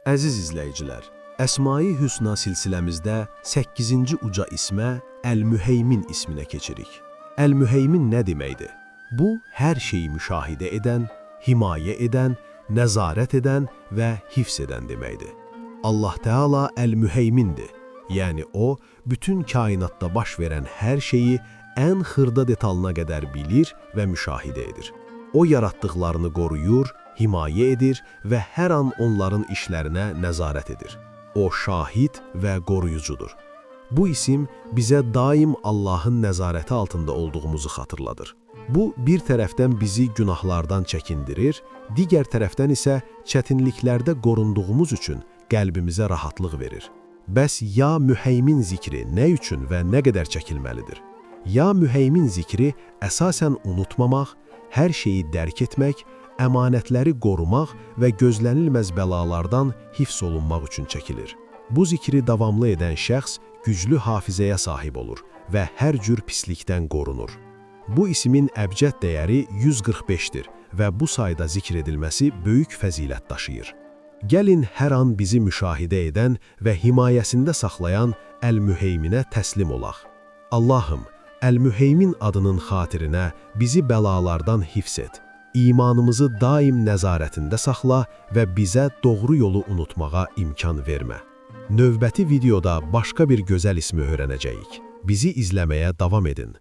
Əziz izləyicilər, Əsma-i Hüsna silsiləmizdə 8-ci uca ismə Əl-Müheymin isminə keçirik. Əl-Müheymin nə deməkdir? Bu, hər şeyi müşahidə edən, himayə edən, nəzarət edən və hifz edən deməkdir. Allah Teala Əl-Müheymindir. Yəni o, bütün kainatda baş verən hər şeyi ən xırda detalına qədər bilir və müşahidə edir. O yaratdıqlarını qoruyur, himayə edir və hər an onların işlərinə nəzarət edir. O şahid və qoruyucudur. Bu isim bizə daim Allahın nəzarəti altında olduğumuzu xatırladır. Bu, bir tərəfdən bizi günahlardan çəkindirir, digər tərəfdən isə çətinliklərdə qorunduğumuz üçün qəlbimizə rahatlıq verir. Bəs ya Müheymin zikri nə üçün və nə qədər çəkilməlidir? Ya Müheymin zikri əsasən unutmamaq, hər şeyi dərk etmək, əmanətləri qorumaq və gözlənilməz bəlalardan hifz olunmaq üçün çəkilir. Bu zikri davamlı edən şəxs güclü hafizəyə sahib olur və hər cür pislikdən qorunur. Bu ismin əbcəd dəyəri 145-dir və bu sayda zikr edilməsi böyük fəzilət daşıyır. Gəlin hər an bizi müşahidə edən və himayəsində saxlayan Əl-Müheyminə təslim olaq. Allahım, Əl-Müheymin adının xatirinə bizi bəlalardan hifz et. İmanımızı daim nəzarətində saxla və bizə doğru yolu unutmağa imkan vermə. Növbəti videoda başqa bir gözəl ismi öyrənəcəyik. Bizi izləməyə davam edin.